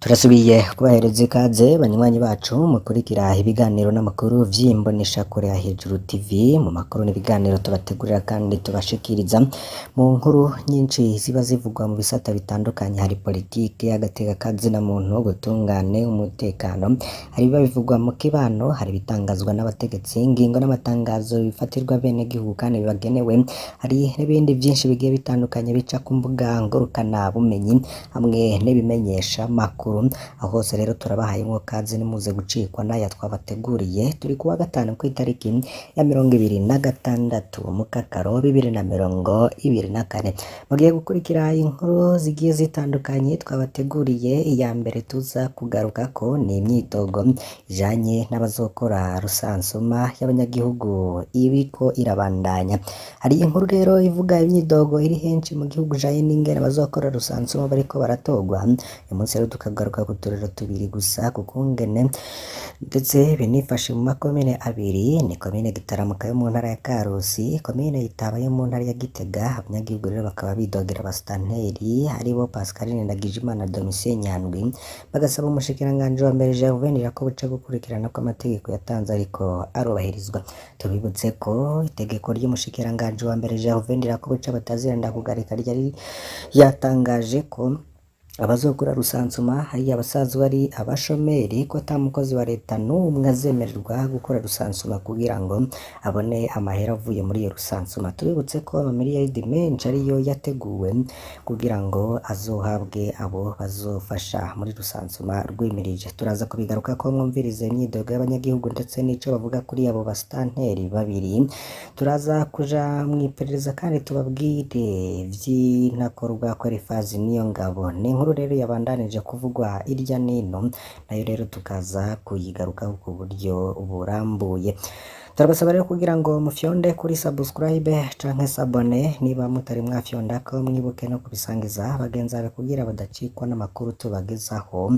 Turasubiye kubahereza ikaze banywanyi bacu mukurikira ibiganiro n'amakuru vy'imboneshakure ya Hejuru TV mu makuru n'ibiganiro tubategurira kandi tubashikiriza mu nkuru nyinshi ziba zivugwa mu bisata bitandukanye. Hari politike, agateka kazina muntu, ubutungane, umutekano, hari ibiba bivugwa mu kibano, hari ibitangazwa n'abategetsi, ingingo n'amatangazo bifatirwa bene gihugu kandi bibagenewe, hari n'ibindi vyinshi bigiye bitandukanye bica ku mbuga ngurukana bumenyi hamwe n'ibimenyesha makuru. Aho hose rero turabahaye kaze, nimuze gucikwa n'aya twabateguriye. Turi kuwa gatanu kw'itariki ya 26 Mukakaro 2024. Mugiye gukurikira inkuru zigiye zitandukanye twabateguriye. Iya mbere tuza kugarukako ni imyitogo ijanye n'abazokora rusansuma y'abanyagihugu iriko irabandanya. Hari inkuru rero ivuga imyidogo iri henshi mu gihugu ijanye n'ingene abazokora rusansuma bariko baratorwa. Uyu munsi rero tukagaruka ku turero tubiri gusa ku kungene ndetse binifashe mu makomine abiri, ni komine Gitaramuka yo mu ntara ya Karusi, komine Itaba yo mu ntara ya Gitega. Abanyagihugu rero bakaba bidogera abasitanteri aribo Pascaline Ndagijimana, Domitien Nyandwi, bagasaba umushikiranganji wa mbere Gervais Ndirakobuca gukurikirana ko amategeko yatanze ariko arubahirizwa. Tubibutse ko itegeko ry'umushikiranganji wa mbere Gervais Ndirakobuca bataziranda kugarika ryari yatangaje ko abazokora rusansuma hari abasanzwe ari abashomeri, ko ata mukozi wa leta n'umwe azemererwa gukora rusansuma kugira ngo abone amahera avuye muri iyo rusansuma. Tubibutse ko amamiliyaridi menshi ariyo yateguwe kugira ngo azohabwe abo bazofasha muri rusansuma rwimirije. Turaza kubigaruka ko mwumvirize imyidogo y'abanyagihugu ndetse n'ico bavuga kuri abo basitanteri babiri. Turaza kuja mw'iperereza kandi tubabwire vy'intakorwa ko Elifazi niyo ngabo. Ni inkuru rero yabandanije kuvugwa irya nino, nayo rero tukaza kuyigarukaho ku buryo burambuye. Turabasaba rero kugira ngo mufyonde kuri subscribe canke s'abonner niba mutari mwafyondako, mwibuke no kubisangiza bagenzi bawe kugira badacikwa n'amakuru tubagezaho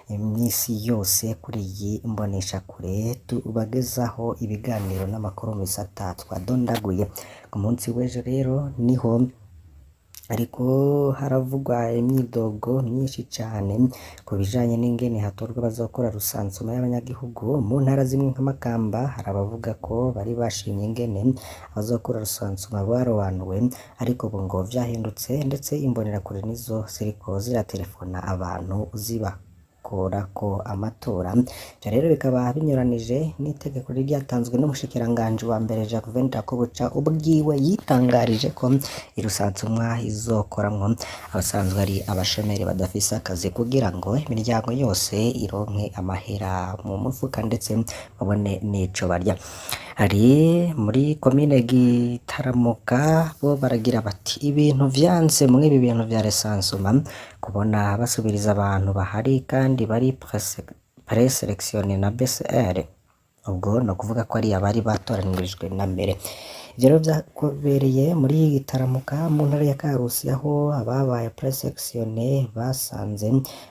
imisi yose kuri iyi mboneshakure. Tubagezaho ibiganiro n'amakuru mu bisata twadondaguye. Ku munsi w'ejo rero niho ariko haravugwa imyidogo myinshi cane ku bijanye n'ingene hatorwa abazokora rusansuma y'abanyagihugu mu ntara zimwe nka Makamba. Hari abavuga ko bari bashimye ingene abazokora rusansuma barobanuwe, ariko ubu ngo vyahindutse, ndetse imbonerakure nizo ziriko ziratelefona abantu zibakorako amatora. Ivyo rero bikaba binyuranije n'itegeko ryatanzwe n'umushikiranganji wa mbere Gervais Ndirakobuca ubwiwe yitangarije ko irusansumwa izokoramwo abasanzwe ari abashomeri badafise akazi kugira ngo imiryango yose ironke amahera mu mufuka ndetse babone n'ico barya. Hari muri komine Gitaramuka bo baragira bati ibintu vyanse mw'ibi bintu vya resansuma, kubona basubiriza abantu bahari kandi bari présélectionnés na BCR, ubwo no kuvuga ko ari abari batoranirijwe na mbere. Ivyo rero vyabereye muri Gitaramuka mu ntara ya Karusi, aho ababaye présélectionnés basanze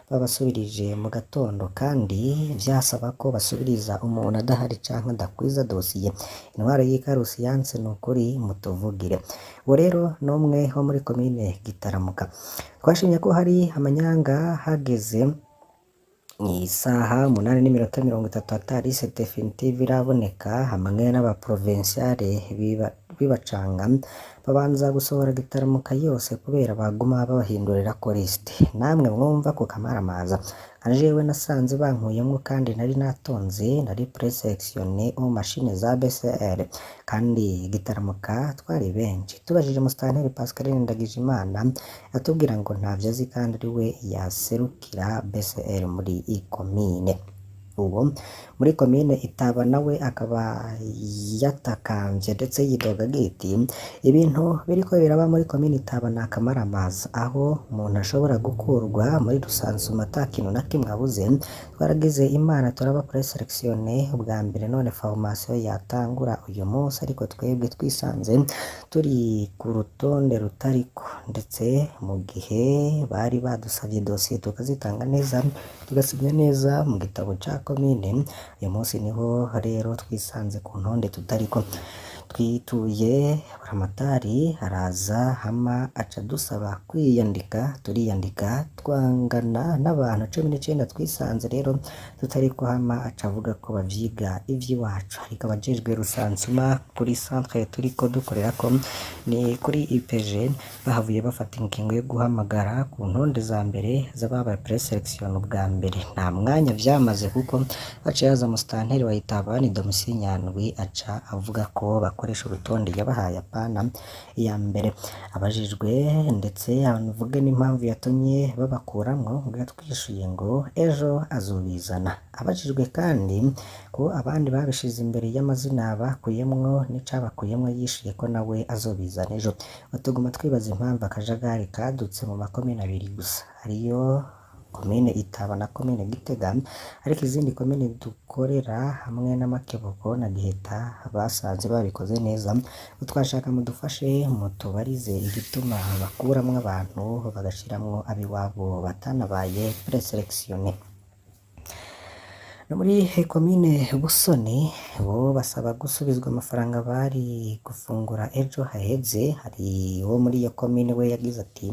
babasubirije mu gatondo kandi vyasaba ko basubiriza umuntu adahari canke adakwiza dosiye. Intwaro y'i Karusi yanse, nukuri mutuvugire. Uwo rero n'umwe wo muri komine Gitaramuka. Twashimye ko hari amanyanga hageze isaha 8:30 ata liste définitive iraboneka, hamwe n'abaprovinciale bibacanga babanza gusohora Gitaramuka yose kubera baguma babahindurira liste. Namwe mwumva ku kamaramaza, nka jewe nasanze bankuyemwo kandi nari natonze, nari présélectionné mu mashine za BCR, kandi Gitaramuka twari benshi. Tubajije musitanteri Pascaline Ndagijimana, atubwira ngo ntavyo azi kandi ariwe yaserukira BCR muri ikomine. Uwo muri komine Itaba nawe akaba yatakambye ndetse yidoga agira iti ibintu biriko biraba muri komine Itaba ni akamaramaza, aho umuntu ashobora gukurwa muri rusansuma ata kintu na kimwe abuze. Twaragize Imana turaba présélectionné ubwa mbere, none formation yatangura uyu munsi, ariko twebwe twisanze turi ku rutonde rutariko, ndetse mu gihe bari badusavye dosiye tukazitanga neza, tugasinya neza mu gitabo ca komine. Uyu munsi niho rero twisanze ku ntonde tutariko. Twituye buramatari araza hama aca dusaba kwiyandika, turiyandika twangana n'abantu 19 twisanze rero tutariko, hama aca avuga ko bavyiga ivy'iwacu. Ariko abajejwe rusansuma kuri centre turiko dukorerako ni kuri IPG bahavuye bafata ingingo yo guhamagara ku ntonde za mbere z'ababaye preselection ubwa mbere. Nta mwanya vyamaze kuko haciye haza musitanteri wa Itaba ni Domitien Nyandwi, aca avuga ko bakoresha urutonde yabahaye apana iya mbere. Abajijwe ndetse avuge n'impamvu yatumye babakuramwo, ngo yatwishuye ngo ejo azobizana. Abajijwe kandi ko abandi babishize imbere y'amazina bakuyemwo n'icabakuyemwo, yishuye ko nawe azobizana ejo. Tuguma twibaza impamvu akajagari kadutse mu makomine abiri gusa, ariyo komine Itaba na komine Gitega, ariko izindi komine dukorera hamwe na Makebuko na Giheta basanze babikoze neza. Twashaka mudufashe mutubarize igituma bakuramwo abantu bagashiramwo abiwabo batanabaye preselectionne. No muri komine Busoni bo basaba gusubizwa amafaranga bari gufungura ejo haheze. Hari uwo muri iyo komine we yagize ati: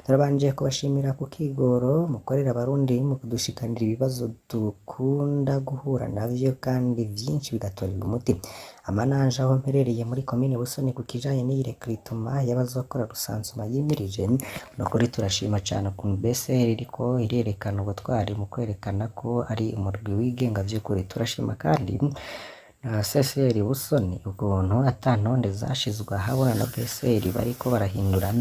turabanje kubashimira ku kigoro mukorera abarundi mu kudushikanira ibibazo dukunda guhura navyo kandi vyinshi bigatorerwa umuti. Amananje aho mperereye muri komine Busoni ku kijanye n'iyi recrutement y'abazokora rusansuma yimirije, nukuri turashima cane ukuntu BCR iriko irerekana ubutwari mu kwerekana ko ari umurwi wigenga vy'ukuri. Turashima kandi na CCR Busoni ukuntu ata ntonde zashizwe ahabona na BCR bariko barahindura,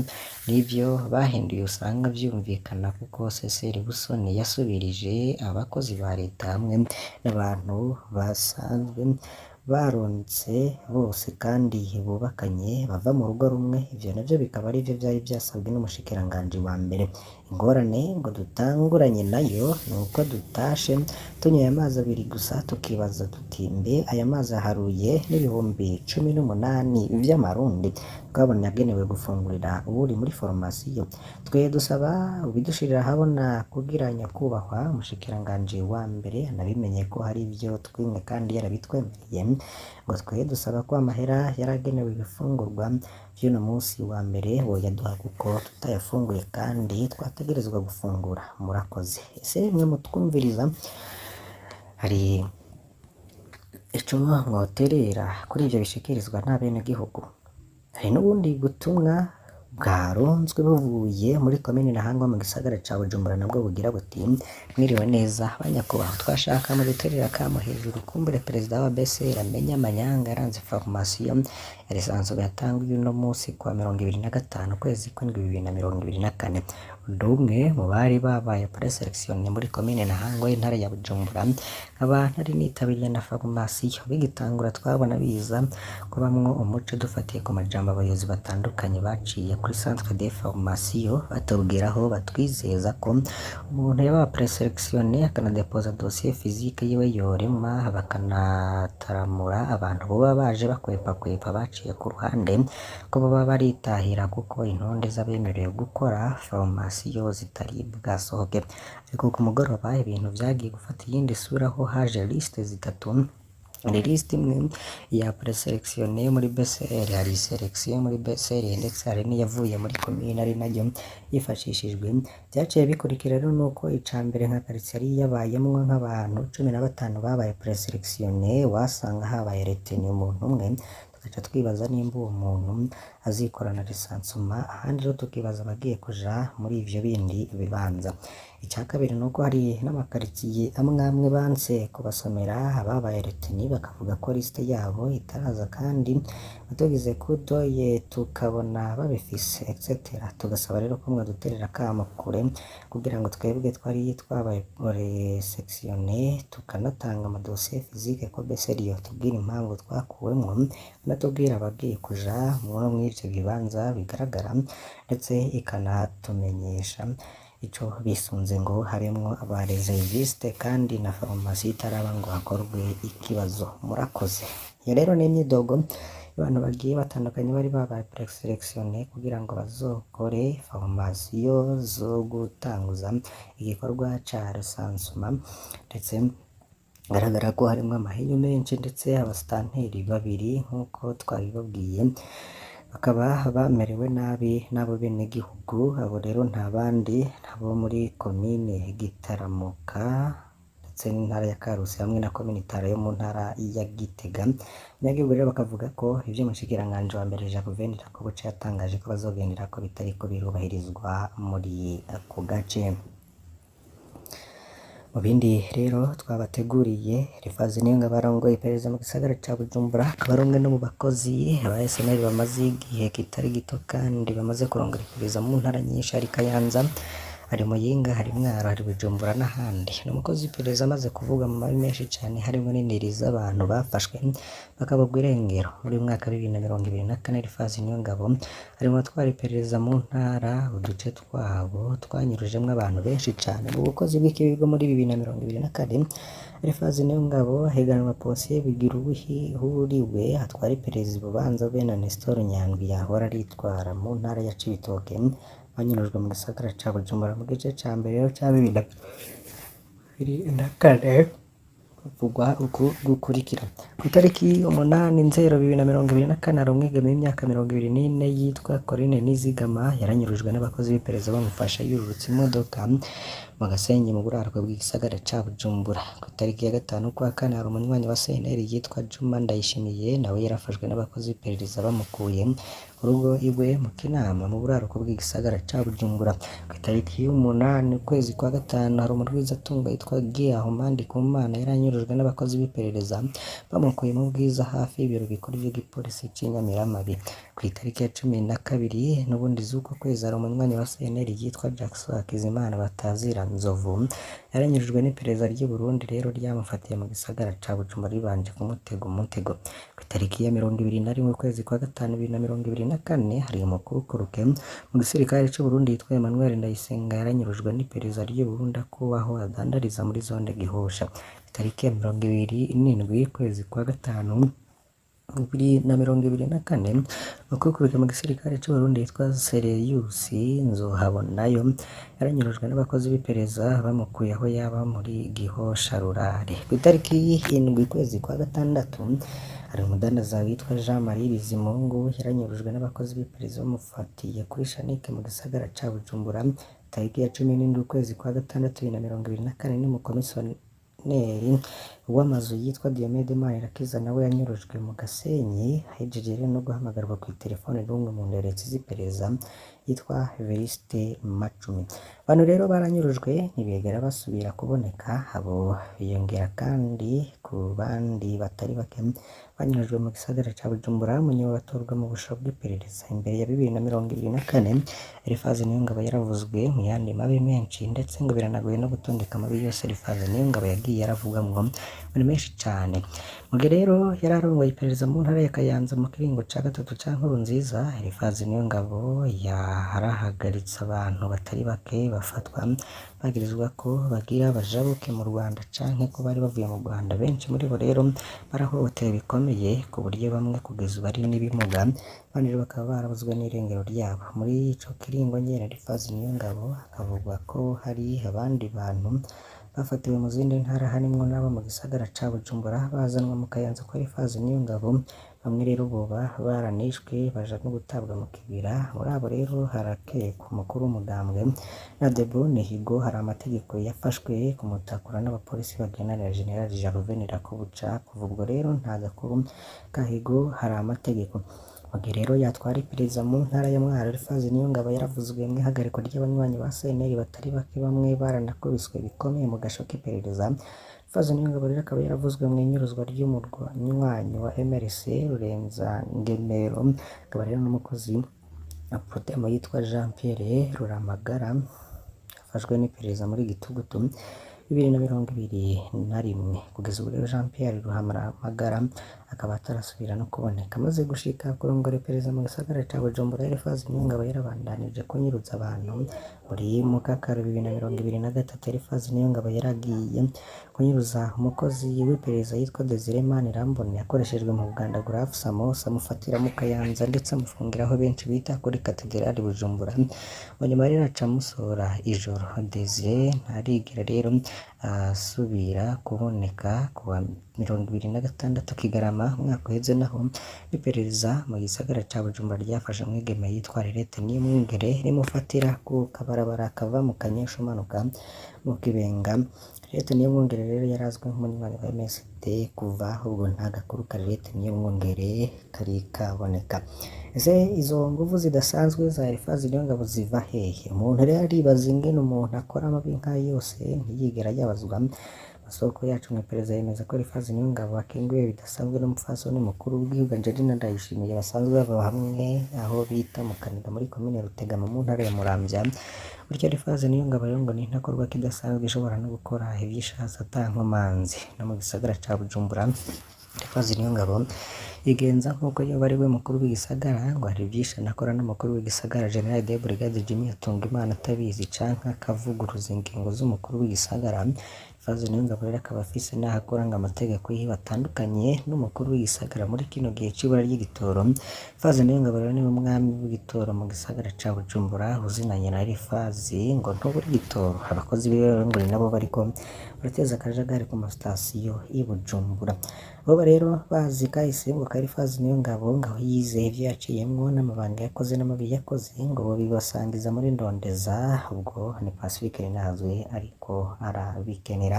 n'ivyo bahinduye usanga vyumvikana kuko CCR Busoni yasubirije abakozi ba leta hamwe n'abantu basanzwe baronse bose kandi bubakanye bava mu rugo rumwe. Ivyo navyo bikaba arivyo vyari vyasabwe n'umushikiranganji wa mbere. Ingorane ngo dutanguranye nayo nuko dutashe tunyoye amazi abiri gusa, tukibaza tuti mbe aya mazi aharuye n'18,000 vy'amarundi twabonye agenewe gufungurira uwuri muri formasiyo. Twe dusaba ubidushirira ahabona kugira nyakubahwa umushikiranganji wa mbere anabimenye ko hari ivyo twimwe kandi yarabitwemereye. Ngo twe dusaba ko amahera yaragenewe ibifungurwa vy'uno musi wa mbere boyaduha kuko tutayafunguye kandi twategerezwa gufungura. Murakoze. Ese mwe mutwumviriza hari ico mwoterera kuri ivyo bishikirizwa n'abenegihugu? Hari n'ubundi butumwa bwaronzwe buvuye muri komine Ntahangwa mu gisagara ca Bujumbura nabwo bugira buti: mwiriwe neza banyakubahwa, twashaka muduterere akamo hejuru kumbure perezida wa BCR amenye amanyanga yaranze formation ya lisansi yatanguye uno musi kuwa 25 ukwezi kw'indwi 2024. Ndi umwe mu bari babaye preselection muri komine Ntahangwa y'intara ya Bujumbura, nkaba nari nitabiriye na formation. Bigitangura twabona biza kubamwo umuco dufatiye ku majambo abayobozi batandukanye baciye kuri centre de formation batubwiraho, batwizeza ko umuntu yaba preselectionné akanadepoza dossier physique yiwe yorema, bakanataramura abantu boba baje bakwepakwepa baciye ku ruhande ko boba baritahira kuko intonde z'abemerewe gukora formation zitari bwasohoke. Ariko ku mugoroba ibintu vyagiye gufata iyindi sura aho haje liste zitatu. Hari liste imwe ya preselection muri BCR, hari selection muri BCR, ndetse hari n'iyavuye muri komine ari nayo yifashishijwe. Vyaciye bikurikira rero nuko ica mbere nka quartier yari yabayemwo nk'abantu 15 babaye preselectionné, wasanga habaye retenu umuntu umwe, tugaca twibaza nimba uwo muntu azikorana lisansuma, ahandi rero tukibaza abagiye kuja muri ivyo bindi bibanza. Ica kabiri nuko hari n'amakaritsiye amwe amwe banse kubasomera ababaye retenu, bakavuga ko liste yabo itaraza kandi tugize kudoye tukabona babifise etc. Tugasaba rero ko mwaduterera akamo kure kugira ngo twebwe twari twabaye preselectionné tukanatanga amadosiye physique ko BCR yotubwira impamvu twakuwemwo, anatubwira abagiye kuja mw'ivyo bibanza bigaragara, ndetse ikanatumenyesha ico bisunze ngo harimwo aba reserviste kandi na farumasi itaraba ngo hakorwe ikibazo. Murakoze. Iyo rero ni imyidogo y'abantu bagiye batandukanye bari babaye preselectionné kugira ngo bazokore formation zo gutanguza igikorwa ca recensement, ndetse Bigaragara ko harimwo amahinyu menshi, ndetse abasitanteri babiri nk'uko twabibabwiye bakaba bamerewe nabi n'abo benegihugu. Abo rero nta bandi abo muri komine Gitaramuka ndetse n'intara ya Karusi hamwe na komine Tara yo mu ntara ya Gitega. Abanyagihugu rero bakavuga ko ivyo umushikiranganji wa mbere Jacques Ndirakobuca yatangaje ko bazogenderako bitariko birubahirizwa muri ako gace. Mu bindi rero twabateguriye, Eliphaz Niyongabo arongoye iperereza mu gisagara ca Bujumbura, akaba ari umwe no mu bakozi ba SNL bamaze igihe kitari gito kandi bamaze kurongora iperereza mu ntara nyinshi, hari Kayanza, hari Muyinga, hari Mwaro, hari Bujumbura n'ahandi. Ni umukozi w'iperereza amaze kuvuga mu mabi menshi cane, harimwo n'indiri z'abantu bafashwe bakabugwa irengero. Muri uyu mwaka wa 2024, Eliphaz Niyongabo ari mu batwara iperereza mu ntara, uduce twabo twanyurujemwo abantu benshi cane mu bukozi bw'ikibi bwo muri 2024. Eliphaz Niyongabo ahiganwa Ponsier Bigiruwihuriwe atwara iperereza i Bubanza be na Nestor Nyandwi yahora aritwara mu ntara ya Cibitoke, banyurujwe mu gisagara ca Bujumbura mu gice ca mbere rero ca 2024, kuvugwa uku gukurikira: ku itariki 8 Nzero 2024, hari umwigeme w'imyaka 24 yitwa Corinne Nizigama yaranyurujwe n'abakozi b'iperereza bamufasha yururutse imodoka mu Gasenyi mu buraruko bw'igisagara ca Bujumbura. Ku itariki ya 5 ukwa kane, hari umunywanyi wa CNL yitwa Juma Ndayishimiye nawe yarafashwe n'abakozi b'iperereza bamukuye ku rugo iwe mu Kinama mu buraruko bw'igisagara ca Bujumbura. Ku itariki y'8 ukwezi kwa gatanu, hari umurwizatunga yitwa Guillaume Ndikumana yaranyurujwe n'abakozi b'iperereza bamukuye mu Bwiza hafi y'ibiro bikuru vy'igipolisi c'i Nyamiramabi. Ku itariki ya 12 n'ubundi z'uko kwezi, hari umunywanyi wa CNL yitwa Jackson Hakizimana batazira Nzovu yaranyurujwe n'iperereza ry'u Burundi rero ryamufatiye mu gisagara ca Bujumbura ribanje kumutega umutego. Ku itariki ya 21 ukwezi kwa gatanu 2024, hari umukukuruke mu gisirikare c'u Burundi yitwa Emmanuel Ndayisenga yaranyurujwe n'iperereza ry'u Burundi akuwe aho adandariza muri zone Gihosha. Ku itariki ya 27 ukwezi kwa gatanu 2024, umukukuruke mu gisirikare c'u Burundi yitwa Sereyusi Nzohabonayo yaranyurujwe n'abakozi b'iperereza bamukuye aho yaba muri Gihosha Rurare. Ku itariki 7 ukwezi kwa gatandatu, hari umudandaza witwa Jean Marie Bizimungu yaranyurujwe n'abakozi b'iperereza bamufatiye kuri Shanike mu gisagara ca Bujumbura. Tariki ya 17 ukwezi kwa gatandatu 2024, ni umukomisiyoneri w'amazu yitwa Diomede Manirakiza nawe yanyurujwe mu Gasenyi, ahejeje rero no guhamagarwa kw'iterefone n'umwe mu ndorerezi z'iperereza yitwa Evariste Macumi. Abantu rero baranyurujwe ntibigera basubira kuboneka, abo biyongera kandi ku bandi batari bake banyurujwe mu gisagara ca Bujumbura munyuma batorwa mu busho bw'iperereza. Imbere ya 2024, Eliphaz Niyongabo yaravuzwe mu yandi mabi menshi, ndetse ngo biranagoye no gutondeka amabi yose Eliphaz Niyongabo yagiye aravugwamwo muri menshi cane. Mu gihe rero yari arongoye iperereza mu ntara ya Kayanza mu kiringo ca gatatu ca Nkurunziza, Eliphaz Niyongabo yarahagaritse abantu batari bake bafatwa bagirizwa ko bagira bajabuke mu Rwanda canke ko bari bavuye mu Rwanda. Benshi muri bo rero barahohotewe bikomeye ku buryo bamwe kugeza ubu ari n'ibimuga, abandi rero bakaba barabuzwe n'irengero ryabo. Muri ico kiringo nyene Eliphaz Niyongabo akavugwa ko hari abandi bantu bafatiwe mu zindi ntara harimwo n'abo mu gisagara ca Bujumbura bazanwa mu Kayanza kwa Eliphaz Niyongabo. Bamwe rero boba baranishwe baja no gutabwa mu kibira. Muri abo rero harakekwa umukuru w'umugambwe na Debone Higo. Hari amategeko yafashwe kumutakura n'abapolisi bagendanira General Gervais Ndirakobuca. Kuva ubwo rero nta gakuru ka Higo, hari amategeko. Mu gihe rero yatwara iperereza mu ntara ya Mwaro, Eliphaz Niyongabo yaravuzwe mw'ihagarikwa ry'abanywanyi ba CNL batari bake, bamwe baranakubiswe bikomeye mu gasho k'iperereza. Eliphaz Niyongabo rero akaba yaravuzwe mw'inyuruzwa ry'umunywanyi wa MRC Rurenza Ngemero, akaba rero n'umukozi wa Protemo yitwa Jean Pierre Ruramagara afashwe n'iperereza muri Gitugutu 2021. Kugeza ubu rero Jean Pierre Ruhamagara akaba atarasubira no kuboneka. Amaze gushika kurongora iperereza mu gisagara ca Bujumbura, Eliphaz Niyongabo yarabandanije kunyuruza abantu. Muri Mukakaro 2023, Eliphaz Niyongabo yaragiye kunyuruza umukozi w'iperereza yitwa Desire Manirambona yakoreshejwe mu kugandagura Hafsa Mose, amufatira mu Kayanza ndetse amufungira aho benshi bita kuri Katedrali Bujumbura. Mu nyuma rero aca amusohora ijoro. Desire ntarigera rero asubira kuboneka. Kuwa 26 Kigarama umwaka uheze naho iperereza mu gisagara ca Bujumbura ryafashe umwigeme yitwa Rirete Niyomwungere rimufatira ku kabarabara kava mu Kanyosha umanuka mu Kibenga. Rirete Niyomwungere rero yarazwi nk'umunywanyi wa MSD, kuva ubwo nta gakuru ka Rirete Niyomwungere kari kaboneka. Ese izo nguvu zidasanzwe za Eliphaz Niyongabo ziva hehe? Umuntu rero aribaza ingene umuntu akora amabi nk'ayo yose ntiyigera yabazwa. Amasoko yacu mw'iperereza yemeza ko Eliphaz Niyongabo akingiwe bidasanzwe n'umupfasoni mukuru w'igihugu Angelina Ndayishimiye, basanzwe baba hamwe aho bita mu Kaniga muri komine Rutegama mu ntara ya Muramvya. Bityo Eliphaz Niyongabo rero ngo ni intakorwa kidasanzwe ishobora no gukora ivyishatse ata nkomanzi. No mu gisagara ca Bujumbura, Eliphaz Niyongabo yigenza nk'uko yoba ari we mukuru w'igisagara, ngo hari vyinshi anakora n'umukuru w'igisagara General de Brigade Jimmy Hatungimana atabizi canke akavuguruza ingingo z'umukuru w'igisagara. Eliphaz Niyongabo rero akaba afise n'aho akora ngo amategeko yiwe atandukanye n'umukuru w'igisagara muri kino gihe c'ibura ry'igitoro. Eliphaz Niyongabo rero niwe mwami w'igitoro mu gisagara ca Bujumbura, uzinanye na Eliphaz ngo ntubura igitoro. Abakozi biwe rero ngo ni nabo bariko barateza akajagari ku masitasiyo y'i Bujumbura. Boba rero bazi kahise ngo ka Eliphaz Niyongabo, ngo aho yize, ivyo yaciyemwo n'amabanga yakoze n'amabi yakoze, ngo bobibasangiza muri Ndondeza. Ubwo ni Pacifique Ninahazwe ariko arabikenera.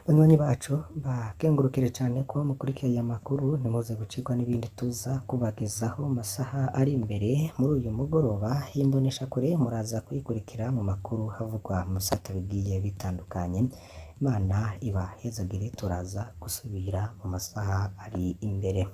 Banywanyi bacu, bakengurukire cane ko mukurikiye aya makuru, ntimuze gucikwa n'ibindi tuza kubagezaho mu masaha ari imbere muri uyu mugoroba. Imboneshakure muraza kuyikurikira mu makuru havugwa mu bisata bigiye bitandukanye. Imana ibahezagire, turaza gusubira mu masaha ari imbere.